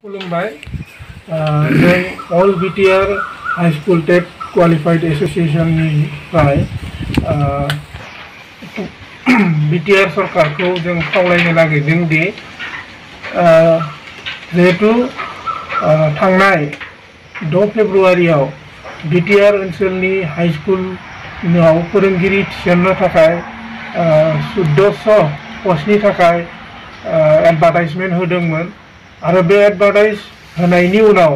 खुलुमबाय जों अल BTR high school टेट qualified एसोसिएशननिफ्राय BTR सरकारखौ जों खावलायनो नागिरदों दि जिहेतु थांनाय 6 फेब्रुआरियाव बिटिआर ओनसोलनि हाई स्कुलाव फोरोंगिरि थिसननो थाखाय 1400 पस्टनि थाखाय एडभार्टाइजमेन्ट होदोंमोन आरो बे एडभार्टाइज होनायनि उनाव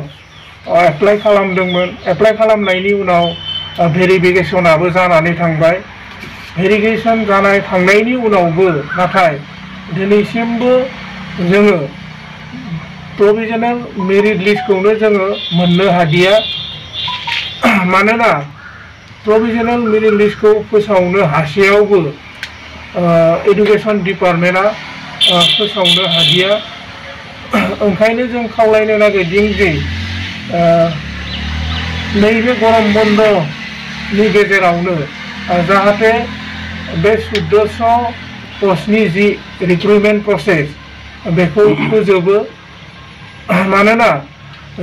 एप्लाइ खालामदोंमोन। एप्लाइ खालामनायनि उनाव भेरिफिकेशनाबो जानानै थांबाय। भेरिफिकेशन जानाय थांनायनि उनावबो नाथाय दिनैसिमबो जोङो प्रोविजनल मेरिट लिस्टखौनो जोङो मोननो हादिया। मानोना प्रोविजनल मेरिट लिस्टखौ फोसावनो हासेयावबो एडुकेशन डिपार्टमेन्टआ फोसावनो हादिया। ओंखायनो जों खावलायनो नागिरदों दि नैबे गरम बन्दनि गेजेरावनो जाहाथे बे 1400 पस्टनि जि रिक्रुटमेन्ट प्रसेस बेखौ फोजोबो। मानोना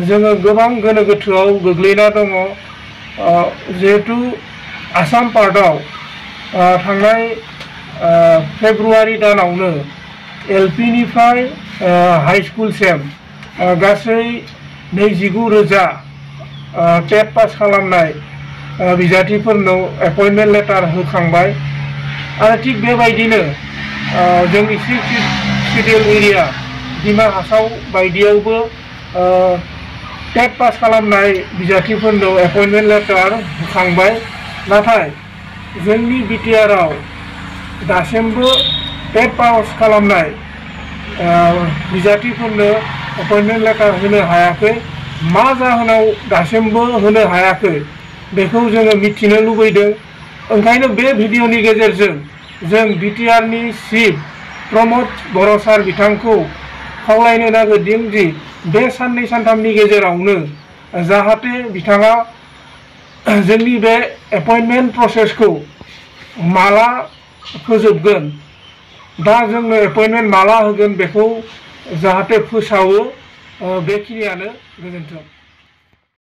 जोङो गोबां गोनो गोथोआव गोग्लैना दङ। जिहेतु आसाम पार्टआव थांनाय फेब्रुआरि दानावनो एलपि निफ्राय हाई स्कुलसिम गासै 29,000 टेट पास खालामनाय बिजाथिफोरनो एपइन्टमेन्ट लेटार होखांबाय आरो थिग बेबायदिनो जोंनि 6th schedule area Dima Hasao बायदियावबो टेट पास खालामनाय बिजाथिफोरनो एपइन्टमेन्ट लेटार होखांबाय। नाथाय जोंनि बिटिआरआव दासिमबो टेट पास खालामनाय बिजाथिफोरनो एपइन्टमेन्ट लेटार होनो हायाखै। मा जाहोनाव दासिमबो होनो हायाखै बेखौ जोङो मिथिनो लुबैदों। ओंखायनो बे भिडिअनि गेजेरजों जों बिटिआरनि चिफ प्रमद बर' सार बिथांखौ खावलायनो नागिरदों दि बे साननै सानथामनि गेजेरावनो जाहाथे बिथाङा जोंनि बे एपइन्टमेन्ट प्रसेसखौ माला फोजोबगोन, दा जोंनो एपइन्टमेन्ट माला होगोन बेखौ जाहाथे फोसावो। बेखिनियानो। गोजोन्थों।